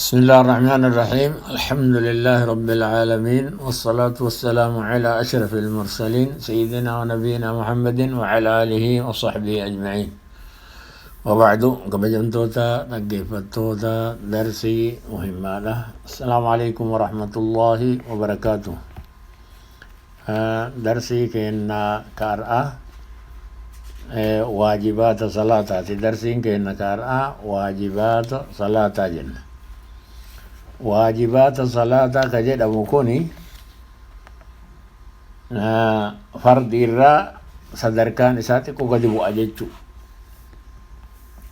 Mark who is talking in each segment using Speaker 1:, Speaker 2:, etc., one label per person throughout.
Speaker 1: بسم الله الرحمن الرحيم. الحمد لله رب العالمين، والصلاة والسلام على أشرف المرسلين، سيدنا ونبينا محمد وعلى آله وصحبه أجمعين، وبعد. Kabajamtoota dhaggeeffattoota darsii muhimmaadha. السلام عليكم ورحمة الله وبركاته. Darsii keenna ka har'aa waajibaata salaataati. Darsiin keenna ka har'aa waajibaata salaataa jenna. Waajibaata salaataa ka jedhamu kuni fardi irraa sadarkaan isaa xiqqoo gadi bu'a jechuu.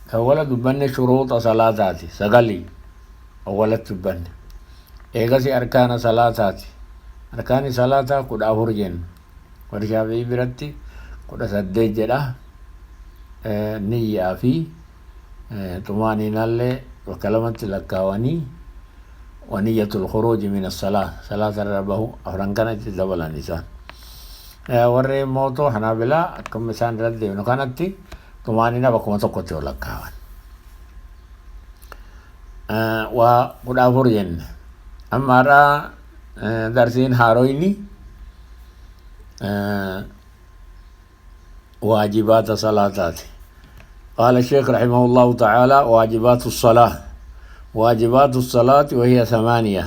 Speaker 1: Awwala dubbanne shuruuxa salaataati sagalii awwalatti dubbanne. Eegasi arkaana salaataati. Arkaani salaataa 14 jenna. Warri Shaafii biratti 18 jedha. Niyyaa fi xumaaniinallee bakka lamatti lakkaawanii، ونية الخروج من الصلاة، salaata irra bahu, afran kana itti dabalan isaan. Warri mootuu Hanaabilaa akkuma isaan irratti deemnu kanatti xumaaniina bakkuma tokkotti ol lakkaawan. Waa 14 jenne. Amma har'aa darsiin haaroyni waajibaata salaataati. قال الشيخ رحمه الله تعالى: واجبات الصلاة. واجبات الصلاة وهي ثمانية: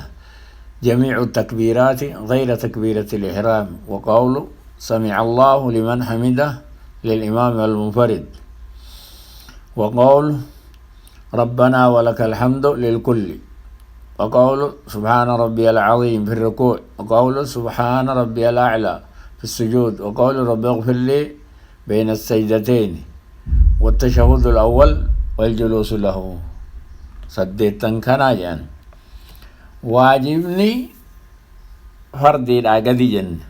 Speaker 1: جميع التكبيرات غير تكبيرة الإحرام، وقول سمع الله لمن حمده للإمام المنفرد، وقول ربنا ولك الحمد للكل، وقول سبحان ربي العظيم في الركوع، وقول سبحان ربي الأعلى في السجود، وقول رب اغفر لي بين السجدتين، والتشهد الأول والجلوس له. Saddeettan kanaa jedhan. Waajibni fardiidhaa gadi jenne.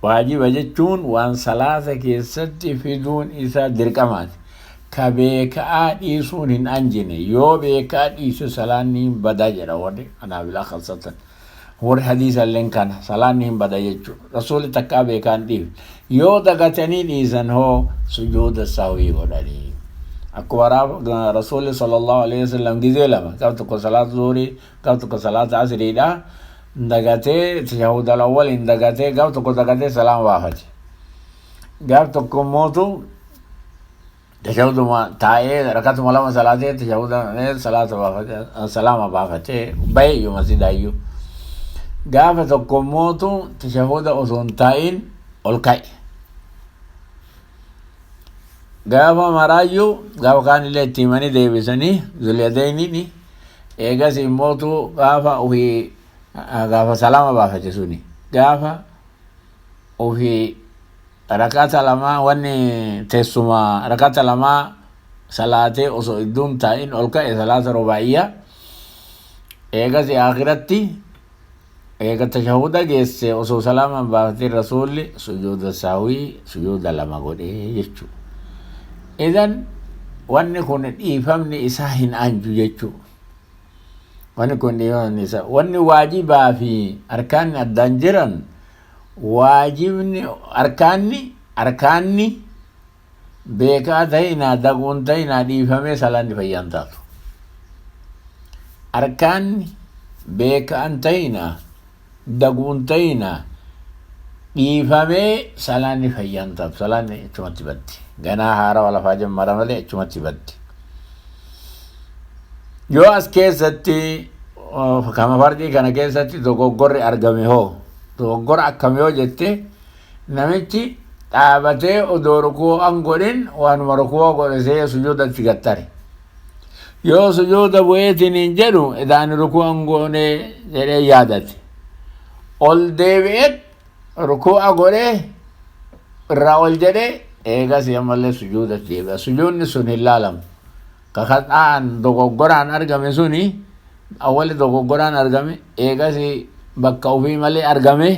Speaker 1: Waajiba jechuun waan salaata keessatti fiduun isaa dirqamaati. Ka beekaa dhiisuun hin anjine. Yoo beekaa dhiise salaanni hin bada jedha warri Hanaabilaa khasatan. Warri hadiisa illeen kana, salaanni hin bada jechuudha. Rasuulli takkaa beekaan dhiifne. Yoo dagatanii dhiisan hoo, sujuuda sahwii godhanii. Akkuma Rasuulli صلى الله عليه وسلم gizee lama, gaaf tokko salaata zuhurii, gaaf tokko salaata asriidha. Dagatee تشهد الأول hin dagatee, gaaf tokko dagatee salaama baafate. Gaaf tokko mootu tashahuduma taa'ee rakatuma lama salaatee tashahuda salaata baafate, salaama baafate bahee iyyuu masjidaayyuu. Gaafa tokko mootu tashahuda osoo hin taa'in ol ka'e. Gaafa maraayyuu gaafa kaan illee itti himanii deebisanii Zulyadayniin. Eegas immootu gaafa ofii gaafa salaama baafate suni gaafa ofii rakata lamaa wanni teessuma rakata lamaa salaatee osoo iddoon taa'in ol ka'e, salaata rubaa'iyyaa. Eegas akhiratti eega tashahuda geesse osoo salaaman baafatee, Rasuulli sujuuda saawii sujuuda lama godhee jechuudha. Idan wanni kun dhiifamni isaa hin anju jechuudha. Wanni kun dhiifamni isaa, wanni waajibaa fi arkaanni addaan jiran, waajibni arkaanni beekaa ta'inaa daguun ta'inaa dhiifamee salaanni fayyaan taatu. Arkaanni beekaan ta'inaa daguun ta'inaa dhiifamee salaanni fayyaan taatu. Salaanni achumatti baddi. Ganaa haarawa lafaa jammara malee achumatti baddi. Yoo as keessatti kama fardii kana keessatti dogoggorri argame hoo, dogoggora akkam yoo jette, namichi dhaabatee odoo rukuu an godhin waanuma rukuu godhe see sujuudatti gattare. Yoo sujuuda bu'eetiin hin jedhu edaani rukuu an goone jedhee yaadate. Ol deebi'eet rukuu'a godhee irraa ol jedhee, eegas ammallee sujuudatti deebi'a. Sujuudni sun hin laalamu. Ka dogoggoraan argame suni awwali dogoggoraan argame, eegas bakka ofii malee argame.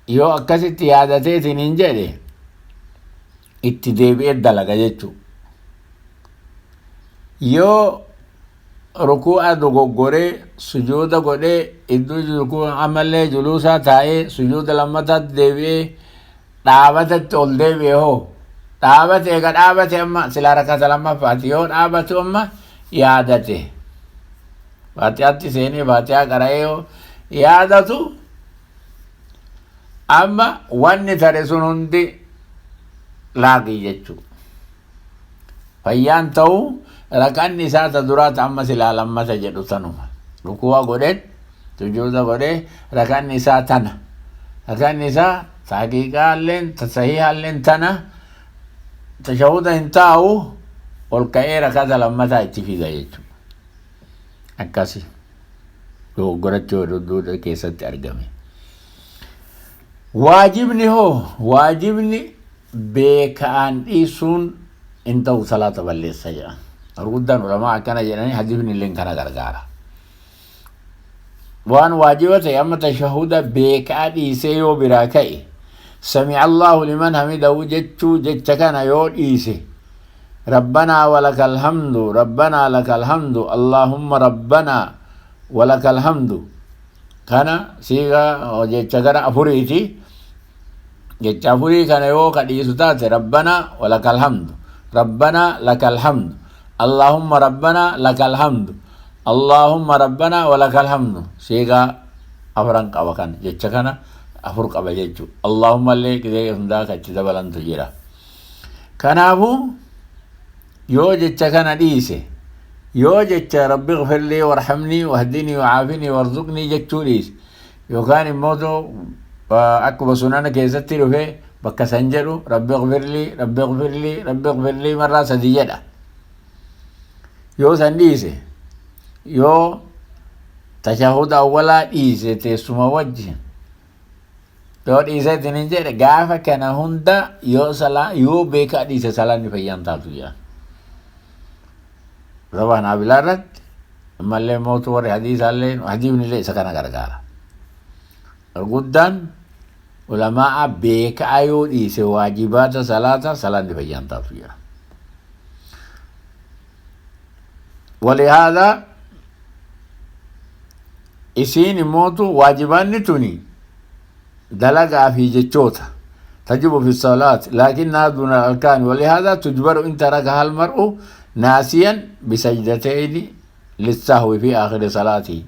Speaker 1: Yoo akkasitti yaadateetiin hin jedhe itti deebi'ee dalaga jechuudha. Yoo rukuu'a dogoggoree sujuuda godhee, iddoo rukuu ammallee juluusaa taa'ee sujuuda lammataatti deebi'ee dhaabatatti ol deebi'e hoo, dhaabate, eega dhaabate amma silaa rakata lammaffaati, yoo dhaabatu amma yaadate. Faatihaatti seenee faatihaa qara'ee yoo yaadatu, amma wanni tare sun hundi laaqii jechuudha. Fayyaan ta'uu raqanni isaa ta duraa ta amma silaa lammata jedhu tanuma. Rukuwa godhet, sujuuda godhee, rakanni isaa tana. Rakanni isaa ta haqiiqaalleen ta sahiihaalleen tana. Tashahuda hin taa'u, ol ka'ee rakata lammataa itti fida jechuudha. Akkasi dogoggorachuu duuda keessatti argame. Waajibni hoo? Waajibni beeka'aan dhiisuun hin ta'u, salaata balleessa jedhan. Gurguddaan ulamaa akkana jedhanii, hadiifni illee kana gargaara. Waan waajiba ta'e, amma tashahuda beekaa dhiisee yoo biraa ka'e, sami'a Allahu liman hamidahu jechuu, jecha kana yoo dhiise, rabbanaa walakal hamdu, rabbanaa lakal hamdu, allahumma rabbanaa walakal hamdu, kana siiga jecha gara afuriiti. Jecha afurii kana yoo ka dhiisu taate, rabbanaa walakal hamdu, rabbanaa lakal hamdu, allahumma rabbanaa lakal hamdu, allahumma rabbanaa walakal hamdu, siigaa afran qaba kana, jecha kana afur qaba jechuu. Allahumma illee gisee hundaa kan itti dabalantu jira. Kanaafuu yoo jecha kana dhiise, yoo jecha rabbi gfirlii warhamnii wahdinii wacaafinii warzuqnii jechuu dhiise, yookaan immoo akkuma sunana keessatti dhufe bakka san jedhu, rabbi gfirlii, rabbi gfirlii, rabbi gfirlii marraa sadi jedha, yoo san dhiise, yoo tashahuda awwalaa dhiise, teessuma wajji yoo dhiise isin jedhe, gaafa kana hunda yoo salaa yoo beekaa dhiise, salaanni fayyaan taatu jedhan raba Hanaabilaa irratti. Ammallee mootu warri hadiisaallee, hadiifni illee isa kana gargaara. Guddaan ulamaa beekaa yoo dhiise waajibaata salaata, salaanni fayyaan taatu jedha. ولهذا isiin immootu waajibaanni tuni dalagaa fi jechoota تجب في الصلاة لكنها دون الأركان، ولهذا تجبر إن تركها المرء ناسيا بسجدتين للسهو في آخر صلاته.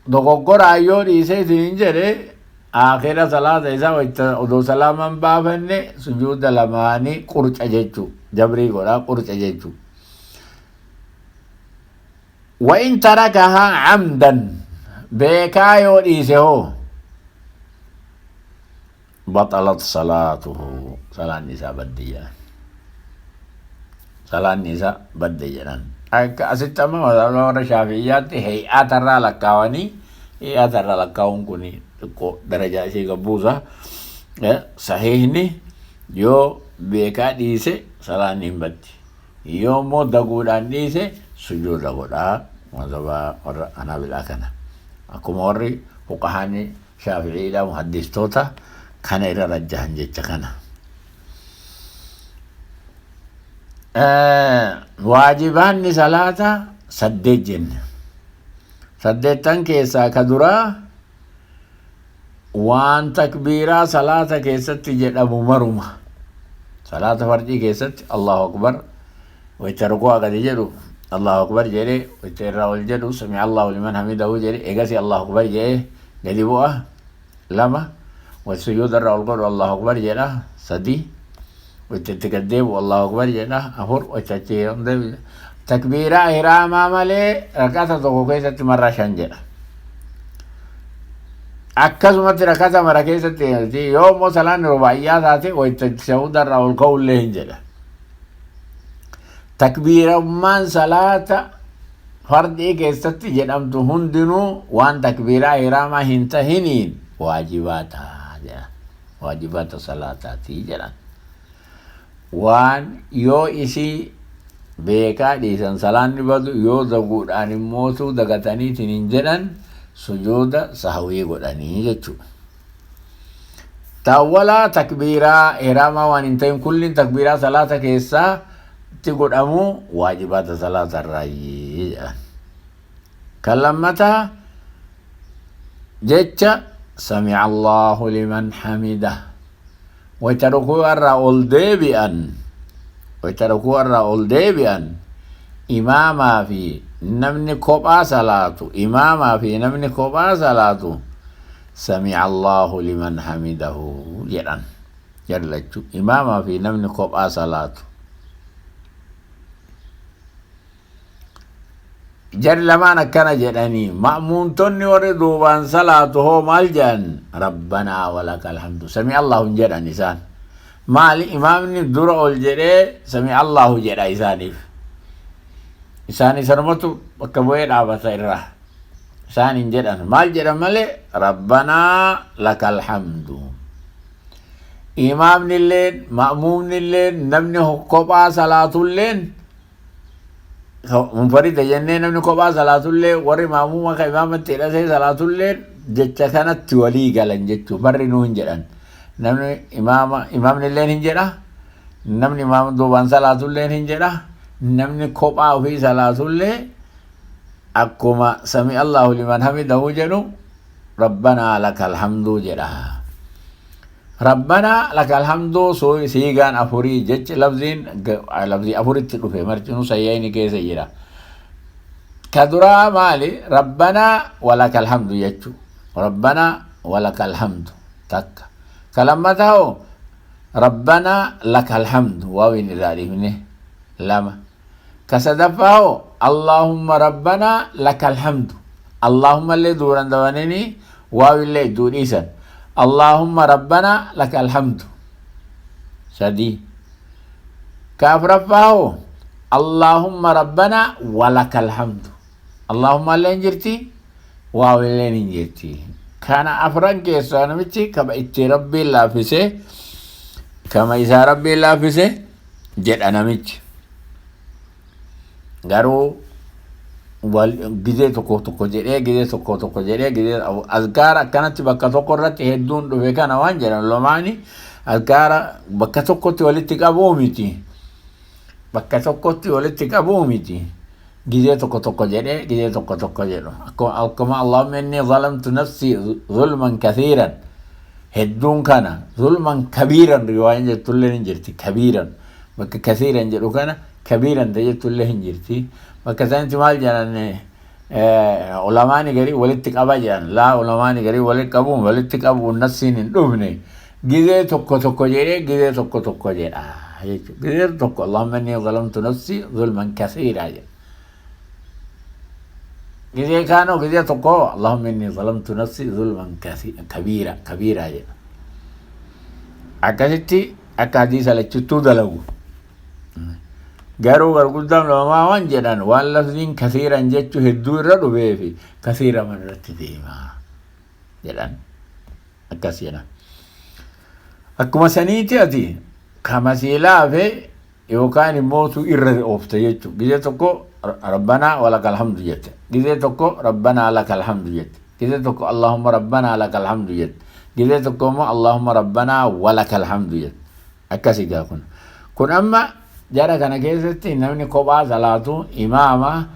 Speaker 1: Dogoggora yoo dhiisee isin jedhe, aakhira salaata isaa wayta odoo salaaman baafanne sujuuda lamaanii qurca jechuu, jabrii godhaa qurca jechuu. وإن تركها عمدا, beekaa yoo dhiise hoo, بطلت صلاته, salaan isaa badde jedhan, salaan isaa badde jedhan. Akka asitti amma warra Shaafi'iyyaatti hee'aatarraa lakkaawanii, hee'aatarraa lakkaawuun kun xiqqoo darajaa ishee gabbuusa. Sahiihni yoo beekaa dhiise salaan hin baddi, yoo immoo daguudhaan dhiise sujuuda godhaa. Mazhabaa warra Hanaabilaa kana, akkuma warri fuqahaani Shaafi'iidha, muhaddistoota kana irra rajjahan jecha kana. Waajibaanni salaata saddeet jenne. Saddeettan keessaa ka duraa waan takbiiraa salaata keessatti jedhamu maruma. Salaata fardii keessatti Allahu akbar, wayta rukuu gadi jedhu Allahu akbar jedhee, wayta irraa ol jedhu sami'a Allahu liman hamidahu jedhe, eegasi Allahu akbar jedhee gadi bu'a, lama. Wayta sujuuda irraa ol godhu Allahu akbar jedha, sadi. Wayta itti gad deebi'u Allahu akbar jedha, afur. Wayta achi takbiiraa ihraamaa malee rakata tokko keessatti marra shan jedha. Akkasumatti rakata mara keessatti, yoo immoo salaanni rubaayyaa taate, wayta tashahuda irraa ol ka'ullee hin jedha. Takbiirummaan salaata fardii keessatti jedhamtu hundinuu waan takbiiraa ihraamaa hin tahiniin waajibaata jedhan, waajibaata salaataatii jedhan. Waan yoo isii beekaa dhiisan salaanni badu, yoo daguudhaan immootu dagataniitiin hin jedhan, sujuuda sahwii godhanii jechuudha. Taawwalaa takbiiraa ihraamaa waan hin ta'in kulliin takbiiraa salaata keessaa itti godhamu waajibaata salaata irraayyii jedhan. Kan lammataa jecha sami'a Allahu liman hamida, wayta rukuu irraa ol deebi'an, wayta rukuu irraa ol deebi'an, imaamaa fi Namni kophaa salaatu, imaamaa fi namni kophaa salaatu sami'a Allahu liman hamidahu jedhan jallachuu, imaamaa fi namni kophaa salaatu. Jarri lamaan akkana jedhanii, ma'muumtonni warri duubaan salaatu hoo maal jedhan? Rabbanaa walakal hamdu. Sami Allahu hin jedhan isaan. Maali? Imaamni dura ol jedhee sami Allahu jedha isaaniif. Isaan isanumatu bakka bu'ee dhaabata irraa. Isaan hin jedhan. Maal jedhan malee? Rabbanaa lakal hamdu. Imaamni illeen, ma'muumni illeen, namni kophaa salaatulleen, munfarida jennee namni kophaa salaatullee, warri ma'muuma ka imaamatti hidhatee salaatullee jecha kanatti walii galan jechuudha. Barri nuu hin jedhan. Namni imaama, imaamni illeen hin jedha. Namni imaama duubaan salaatulleen hin jedha. Namni kophaa ofii salaatullee akkuma sami Allahu liman hamidahu jedhu Rabbanaa lakal hamduu jedha. Rabbanaa lakal hamduu siigaan afurii jechi lafziin lafzii afuritti dhufe, martinuu sayyayni keessa jira. Ka duraa maali? Rabbanaa walakal hamdu jechuu. Rabbanaa walakal hamdu takka. Ka lammataa hoo? Rabbanaa lakal hamdu, waawiin irraa dhiifne, lama. Ka sadaffaa hoo? Allahumma rabbanaa lakal hamdu. Allahumma illee duuran dabananii waawillee idduu dhiisan. Allahumma rabbanaa lakal hamdu. Sadii. Ka afuraffaa hoo? Allahumma rabbanaa walakal hamdu. Allahumma illee hin jirti, waawilleen hin jirti. Kana afran keessaa namichi kama itti Rabbiin laaffise, kama isaa Rabbiin laaffise jedha namichi. Garuu gizee tokko tokko jedhee, gizee tokko tokko jedhee, gizee azkaara akkanatti bakka tokko irratti hedduun dhufe kana waan jedhan lamaani, azkaara bakka tokkotti walitti qabuu miti. Bakka tokkotti walitti qabuu miti. Gizee tokko tokko jedhee, gizee tokko tokko jedhu. Akkuma Allahumma inni zalamtu nafsi zulman kathiiran, hedduun kana zulman kabiiran riwaayaan jettullee hin jirti. Kabiiran bakka kathiiran jedhu kana kabiiran ta jettullee hin jirti. Bakka sanitti maal jedhan ulamaani garii? Walitti qaba jedhan. Laa, ulamaani garii walitti qabuun nafsiin hin dhufne. Gizee tokko tokko jedhee, gizee tokko tokko jedha jechuudha. Gizee tokko Allahumma inni zalamtu nafsi zulman kathiiraa jedha. Gizee kaanoo, gizee tokko Allahumma inni zalamtu nafsi zulman kabiira kabiira jedha. Akkasitti akka hadiisa lachuttuu dalagu. Garuu garguddaan ulamaa waan jedhan, waan lafziin kasiiran jechuu hedduu irra dhufee fi kasiira man irratti deemaa jedhan, akkas jedhan. Akkuma saniiti ati kama sii laafe yookaan immootu irra oofte jechuudha. Gizee tokko rabbanaa walakal hamdu jette. Gizee tokko rabbanaa lakal hamdu jette. Gizee tokko Allahumma rabbanaa lakal hamdu jette. Gizee tokko immoo Allahumma rabbanaa walakal hamdu jette. Akkasii gaa kun. Kun amma jara kana keessatti namni kophaa salaatu, imaama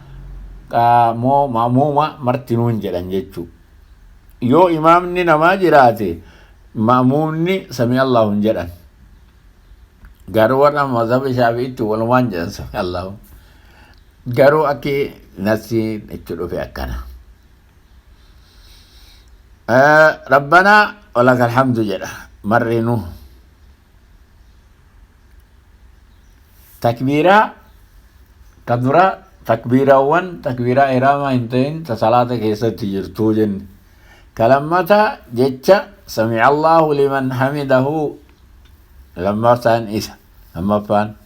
Speaker 1: moo ma'muuma, martinuu hin jedhan jechuudha. Yoo imaamni namaa jiraate, ma'muumni sami Allahu hin jedhan. Garuu warra mazhaba Shaafi'itti walumaan jedhan sami Allahu. Garuu akki nasiin itti dhufe akkana. Rabbanaa walakal hamdu jedha marrinuu. Takbiiraa ka dura, takbiiraawwan takbiiraa ihraamaa hin ta'in ta salaata keessatti jirtuu jenne. Ka lammataa jecha sami'a Allahu liman hamidahu, lammaffaan isa. Lammaffaan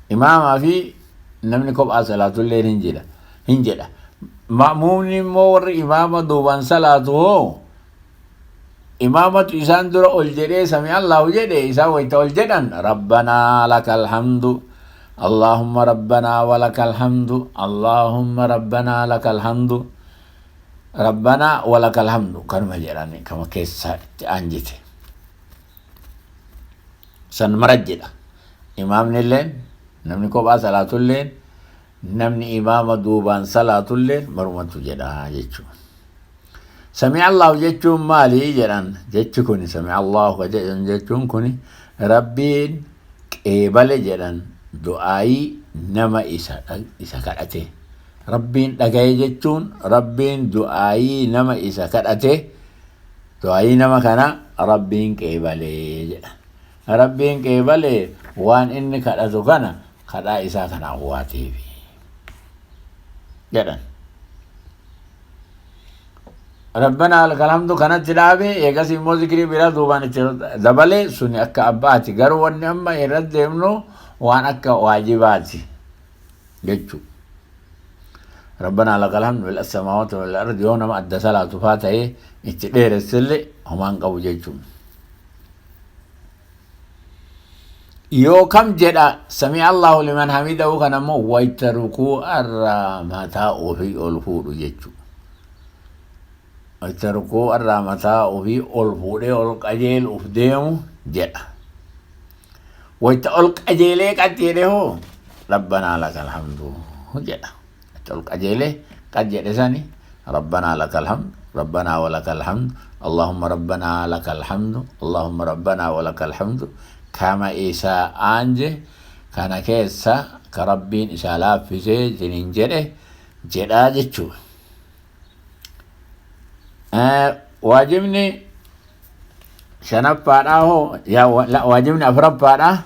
Speaker 1: imaamaa fi namni kophaa salaatullee hin jedha hin jedha. Ma'muumni immoo warri imaama duubaan salaatu hoo, imaamatu isaan dura ol jedhee sami Allahu jedhe, isaan wayta ol jedhan rabbanaa lakal hamdu, Allahumma rabbanaa walakal hamdu, Allahumma rabbanaa lakal hamdu, rabbanaa walakal hamdu kanuma jedhan, kama keessa itti aanjite san mara jedha. Imaamni illeen, namni kophaa salaatulleen, namni imaama duubaan salaatulleen marumatu jedha jechuudha. Sami Allahu jechuun maali jedhan? Jechi kun sami Allahu ka jedhan jechuun kun Rabbiin qeebale jedhan du'aayii nama isa kadhate. Rabbiin dhagaye jechuun Rabbiin du'aayii nama isa kadhate, du'aayii nama kana Rabbiin qeebalee jedha. Rabbiin qeebalee waan inni kadhatu kana kadhaa isaa kana awwaateefi jedhan. Rabbanaa lakal hamdu kanatti dhaabe, eegas immoo zikrii biraa duubaan itti dabale, suni akka abbaati. Garuu wanni amma irratti deemnu waan akka waajibaati jechuu. Rabbanaa lakal hamdu bil samaawaati wal ardi yoo nama adda salaatu faa ta'ee itti dheeressellee homaan qabu jechuun. Yoo kam jedha sami Allahu liman hamidahu kana immoo wayta rukuu'arraa mataa ofii ol fuudhu jechuudha. Wayta rukuu'arraa mataa ofii ol fuudhee ol qajeeluuf deemu jedha. Wayta ol qajeelee qad jedhe hoo rabbanaa lakal hamdu jedha. Wayta ol qajeelee qad jedhe sani rabbanaa lakal hamdu, rabbanaa walakal hamdu, allahumma rabbanaa lakal hamdu, allahumma rabbanaa walakal hamdu kama isaa aanje kana keessa ka Rabbiin isaa laaffisee isiniin jedhe jedhaa jechuudha. Waajibni shanaffaadhaa hoo, waajibni afuraffaadhaa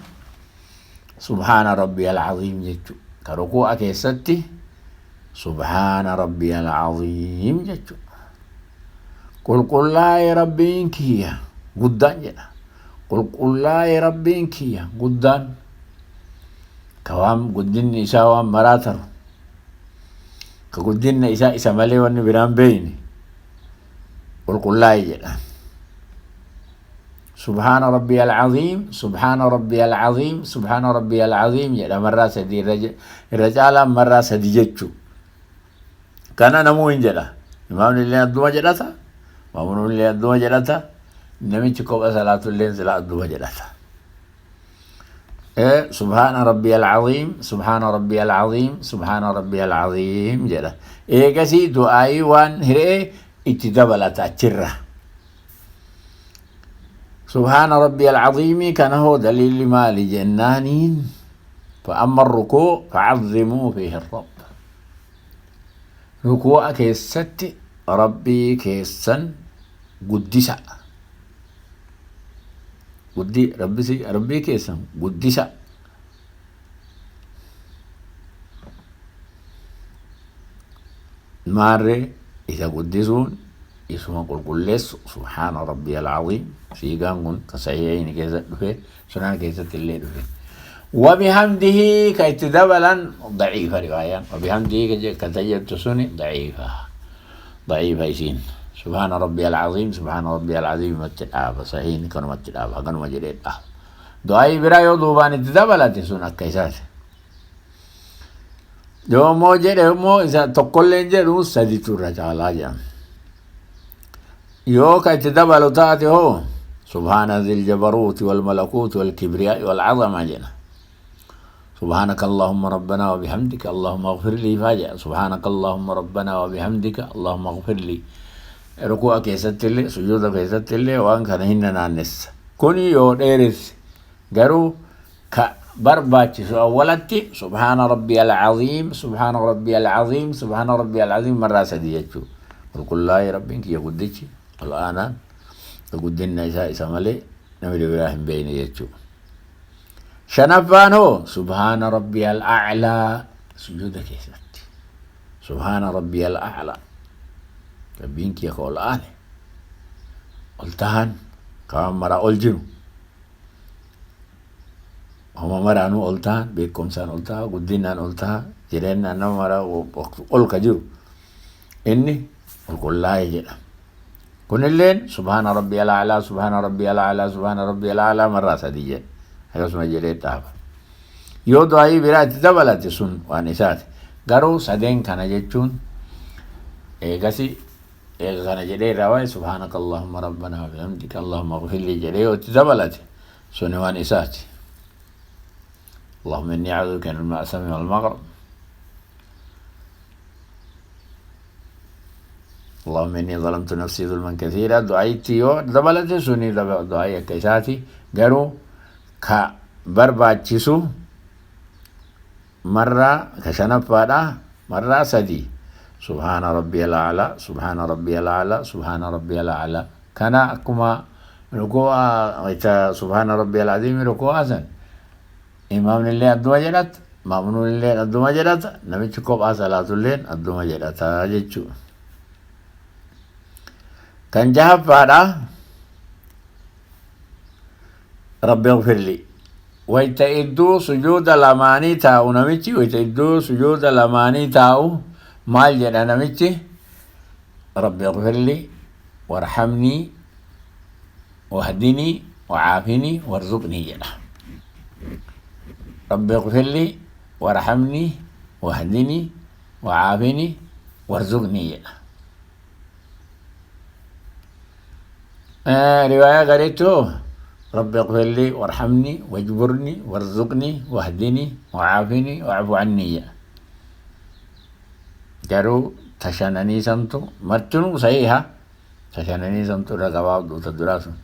Speaker 1: subhaana rabbiyal aziim jechuudha. Ka rukuu'a keessatti subhaana rabbiyal aziim jechuudha. Qulqullaa'e Rabbiin kiyya guddaan jedha. Qulqullaa'e Rabbiin kiyya guddaan, ka waan guddinni isaa waan maraa taru, ka guddinna isaa isa malee wanni biraan beeyne, qulqullaa'e jedha. Subhaana rabbiyal aziim, subhaana rabbiyal aziim, subhaana rabbiyal aziim jedha marraa sadii, irra caalaan marraa sadi jechuu. Kana namuu hin jedha. Imaamni illee adduma jedhata, maamuun illee adduma jedhata, namichi kopha salaatu illee sila adduma jedhata. Subhaana rabbiyal aziim, subhaana rabbiyal aziim, subhaana rabbiyal aziim jedha. Eegasii du'aayii waan hiree itti dabalata achirra. Subhaana rabbiyal aziimii kana hoo daliilli maali jennaaniin, fa'amma rukuu fa'azzimuu fiihi rabb. Rukuu'a keessatti Rabbii keessan guddisa. Guddi rabbisi Rabbii keessan guddisa. Maarree isa guddisuun isuma qulqulleessu subhaana rabbiyal aziim, siigaan kun ka sahiihayni keessa dhufe, sunan keessatti illee dhufe. Wabihamdihi ka itti dabalan daciifa riwaayaan. Wabihamdihi ka tajettu suni daciifa. Daciifa isiin. Subhaana rabbiyal aziim, subhaana rabbiyal aziim matti dhaaba, sahiihni kanumatti dhaaba, kanuma jedhee dhaaba. Du'aayii biraa yoo duubaan itti dabalate sun akka isaati. Yoo immoo jedhe immoo isa tokkollee hin jedhu, saditu irra caalaa jedhama. Yoo ka itti dabalu taate hoo subhaana dhil jabaruuti wal malakuuti wal kibriyaa'i wal azama jedha. Subhaanaka Allahumma rabbana wa bihamdika Allahumma ighfir lii faa jedha. Subhaanaka Allahumma rabbana wa bihamdika Allahumma ighfir lii. Ruku'a keessatti illee sujuuda keessatti illee waan kana hin naannessa. Kuni yoo dheeresse, garuu ka barbaachisu awwalatti subhaana rabbiyal aziim, subhaana rabbiyal aziim, subhaana rabbiyal aziim marraa sadii jechuu. Qulqullaa'ee Rabbiin kiyya guddichi ol aanaan, ka guddinna isaa isa malee namni biraa hin beekne jechuu. Shanaffaan hoo subhaana rabbiyal a'laa sujuuda keessatti. Subhaana rabbiyal a'laa, Rabbiin kiyya ka ol aane, ol tahan, ka waan maraa ol jiru. Homa maraanuu ol tahan, beekumsaan ol taha, guddinaan ol taha, jireenyaan nama maraa ol ka jiru. Inni qulqullaa'e jedha. Kunilleen subhaana rabbiyal a'laa, subhaana rabbiyal a'laa, subhaana rabbiyal a'laa marraa sadii jedha. Akkasuma jedhee dhaaba. Yoo du'aayii biraa itti dabalate sun waan isaati. Garuu sadeen kana jechuun eegasi eega kana jedhee irraa waa'ee subhaanaka Allahumma rabbana wa bihamdika Allahumma ighfir jedhee yoo itti dabalate suni waan isaati. Allahumma inni a'udhu bika min al-ma'sami wal maghrib. Allahumma inni zalamtu nafsii zulman kathiira du'aayitti yoo dabalate suni du'aayii akka isaati, garuu ka barbaachisu marraa ka shanaffaadha. Marraa sadi subhaana rabbiyal a'laa, subhaana rabbiyal a'laa, subhaana rabbiyal a'laa. Kana akkuma ruku'a wayta subhaana rabbiyal aziimi ruku'a san imaamni illee adduma jedhata, ma'muun illee adduma jedhata, namichi kophaa salaatulleen adduma jedhata jechuudha. Kan jahaffaadha rabbi ighfirli. Wayta idduu sujuuda lamaanii taa'u namichi, wayta idduu sujuuda lamaanii taa'u maal jedha namichi? Rabbi ighfirli warhamnii wahdinii wacaafinii warzuqnii jedha. Rabbi ighfirli warhamnii wahdinii wacaafinii warzuqnii jedha. Riwaayaa gariitti hoo rabbi ighfirli warhamni wajburni warzuqni wahdini wacaafini wa'fu anni jedha. Garuu tashananii santu martinuu sahiha, tashananii santu irra gabaabduu ta duraa sun.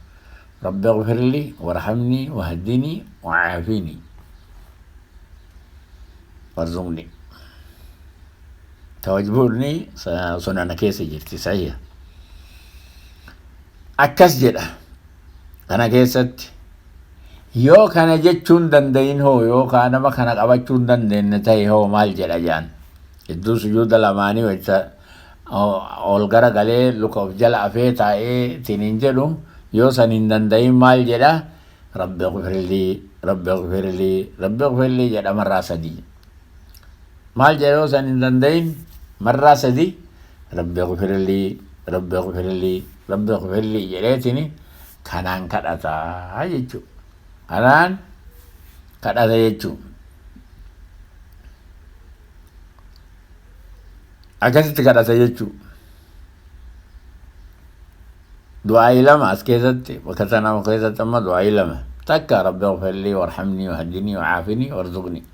Speaker 1: Rabbi ighfirli warhamni wahdini wacaafini warzuqni. Tawajburni sunana keessa jirti sahiha. Akkas jedha. Kana keessatti yoo kana jechuun dandayin hoo, yookaan nama kana qabachuu hin dandeenye ta'e hoo maal jedha jaan. Iddoo sujuuda lamaanii wayta ol gara galee luka of jala afee taa'ee tiniin jedhu yoo san hin dandayin maal jedha? Rabbi ighfirlii, Rabbi ighfirlii, Rabbi ighfirlii jedha marraa sadii. Maal jedha yoo san hin dandayin marraa sadii? Rabbi ighfirlii, Rabbi ighfirlii, Rabbi ighfirlii jedheetini kanaan kadhata jechuudha. Kanaan kadhata jechuudha. Akkasitti kadhata jechuudha. Du'aa'ii lama as keessatti, bakka tana keessatti amma du'aa'ii lama. Takka rabbi ighfirlii warhamnii wahdinii wacaafini warzuqnii.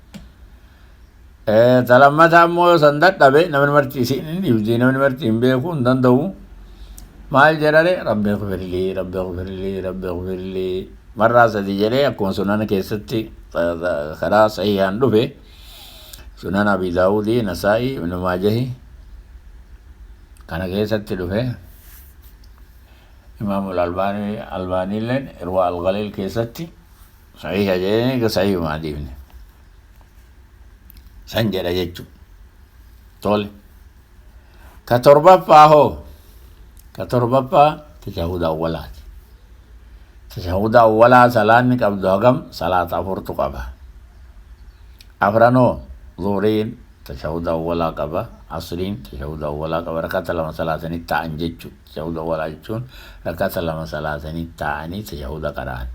Speaker 1: Ta lammataa ammoo yoo san dadhabe, namni marti isiin hin dhiibdi, namni marti hin beeku hin danda'u. Maal jedhare? Rabbi ighfirlii, rabbi ighfirlii, rabbi ighfirlii marraa sadi jedhee akkuma sunana keessatti karaa sahihaan dhufe, sunan Abi Daawudii, Nasaa'ii, Ibnu Maajahi kana keessatti dhufe. Imaamul Albaanii Albaaniilleen Irwaa Al-Galiil keessatti sahiha jedhee, sahihuma hadiifni san jedha jechuudha. Tole. Ka torbaffaa hoo? Ka torbaffaa tashahuda awwalaati. Tashahuda awwalaa salaanni qabdu hagam? Salaata afurtu qaba. Afranoo zuhriin tashahuda awwalaa qaba. Asriin tashahuda awwalaa qaba. Rakata lama salaatanii taa'an jechuudha. Tashahuda awwalaa jechuun rakata lama salaatanii taa'anii tashahuda qara'an.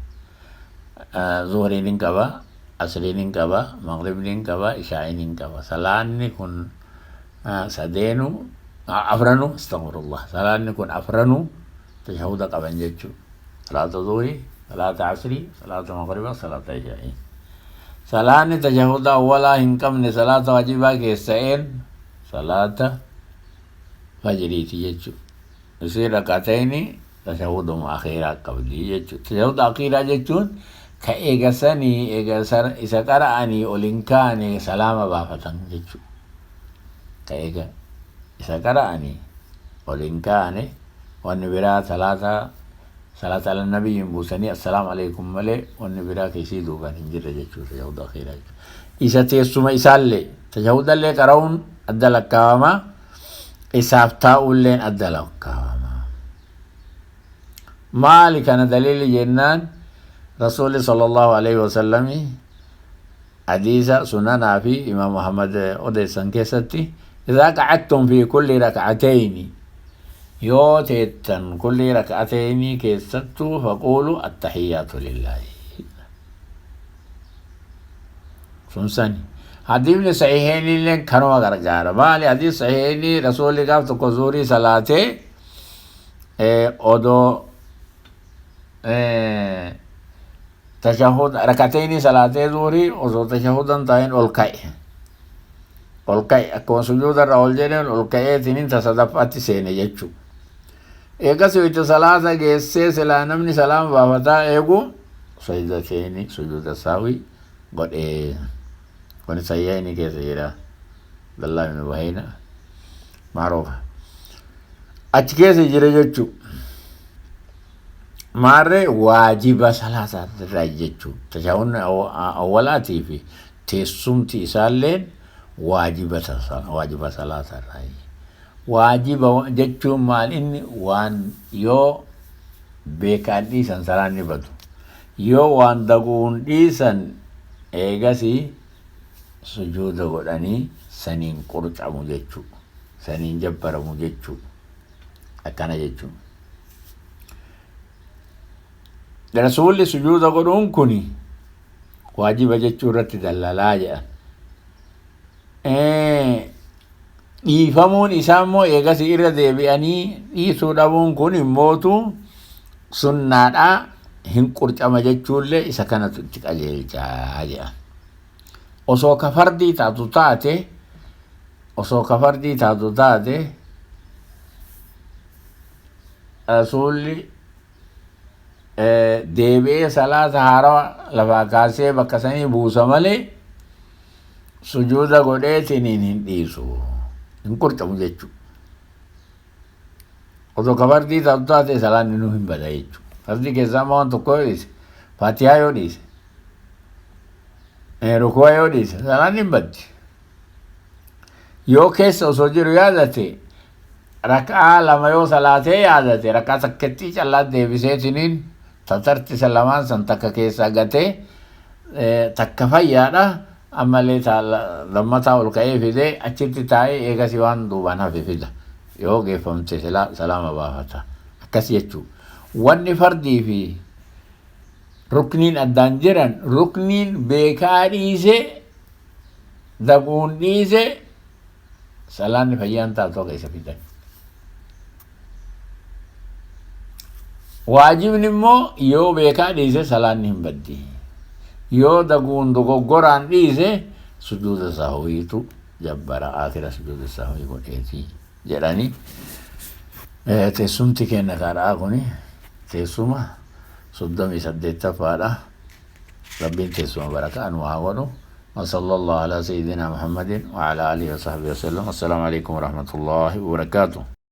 Speaker 1: Zuhriin hin qaba, asriin hin qaba, maghribni hin qaba, ishaa'iin hin qaba. Salaanni kun sadeenu, afranu, astaghfirullah. Salaanni kun afranu tashahuda qaban jechuudha. Salaata zuhrii, salaata asrii, salaata maghriba, salaata ishaa'ii. Salaanni tashahuda awwalaa hin qabne salaata waajibaa keessa'een salaata fajriiti jechuudha. Isii rakatayni tashahuduma akhiiraa qabdi jechuudha. Tashahuda akhiiraa jechuun ka eega sanii eega isa qara'anii ol hin kaane salaama baafatan jechuudha. Ka eega isa qara'anii ol hin kaane wanni biraa salaata salaata ala nabiyyiin buusanii assalaamu alaikum malee wanni biraa keessii duubaan hin jirre jechuudha tashahuda akhiiraa jechuudha. Isa teessuma isaallee tashahudallee qara'uun adda lakkaawama, isaaf taa'uulleen adda lakkaawama. Maali kana daliili jennaan, Rasuulli sallallahu alaihi wasallami hadiisa sunanaa fi Imaam Muhammad odeessan keessatti idhaa qacadtum fi kulli rak'atayni, yoo teettan kulli rak'atayni keessattuu, faquulu attahiyyaatu lillaahi. Sun sani. Hadiifni sahihaynillee kanuma gargaara. Maali hadiis sahihaynii? Rasuulli gaaf tokko zuurii salaatee odoo tashahud rakatayni salaatee zuurii osoo tashahudan taa'in ol ka'e. Ol ka'e, akkuma sujuuda irraa ol jedheen ol ka'eetiniin ta sadaffaatti seene jechuudha. Eegas wayita salaata geessee silaa namni salaama baafataa eegu sajdatayni sujuuda saawii godhee. Kuni sahihaynii keessa jira. Abdallah ibn Buhayna maaruufa achi keessa jira jechuu. Maarree waajiba salaataa irraa jechuu, tashaahunni awwalaatii fi teessumti isaalleen waajiba waajiba salaataa irraa. Waajiba jechuun maal? Inni waan yoo beekaan dhiisan salaan ni badu, yoo waan daguun dhiisan eegasii sujuuda godhanii saniin qurcamu jechuu, saniin jabbaramu jechuu, akkana jechuu. Rasuulli sujuuda godhuun kuni waajiba jechuu irratti dallalaa jedhan. Dhiifamuun isaa immoo eegasii irra deebi'anii dhiisuu dhabuun kun immootu sunnaadhaa hin qurcama jechuullee isa kanatu itti qajeelchaa jedhan. Osoo ka fardii taatu taate, osoo ka fardii taatu taate, rasuulli deebi'ee salaata haarawa lafaa kaasee bakka sanii buusa malee sujuuda godheetiniin hin dhiisu, hin qurcamu jechuudha. Osoo ka fardii taatu taate salaanni nu hin bada jechuudha. Fardii keessaa immoo waan tokko yoo dhiise, faatihaa yoo dhiise, rukuwa yoo dhiise, salaanni hin baddi. Yoo keessa osoo jiru yaadate, rak'aa lama yoo salaatee yaadate, rak'aa takkattii callaa deebiseetiniin tatartisa lamaan san takka keessaa gatee takka fayyaadha, ammallee lammataa ol ka'ee fidee achitti taa'ee eegasii waan duubaan hafe fida. Yoo geeffamte salaama baafata, akkas jechuu. Wanni fardii fi rukniin addaan jiran, rukniin beekaa dhiise, daguun dhiise, salaanni fayyaan taatu akka isa fidan. Waajibni immoo yoo beekaa dhiise salaanni hin baddi. Yoo daguun dogoggoraan dhiise sujuuda sahwiitu jabbara, akira sujuuda sahwii godheeti jedhani. Teessumti keenya kaadhaa kuni teessuma 38ffaadha. Rabbiin teessuma barakaa nu haa godhu. وصلى الله على سيدنا محمد وعلى آله وصحبه وسلم. السلام عليكم ورحمة الله وبركاته.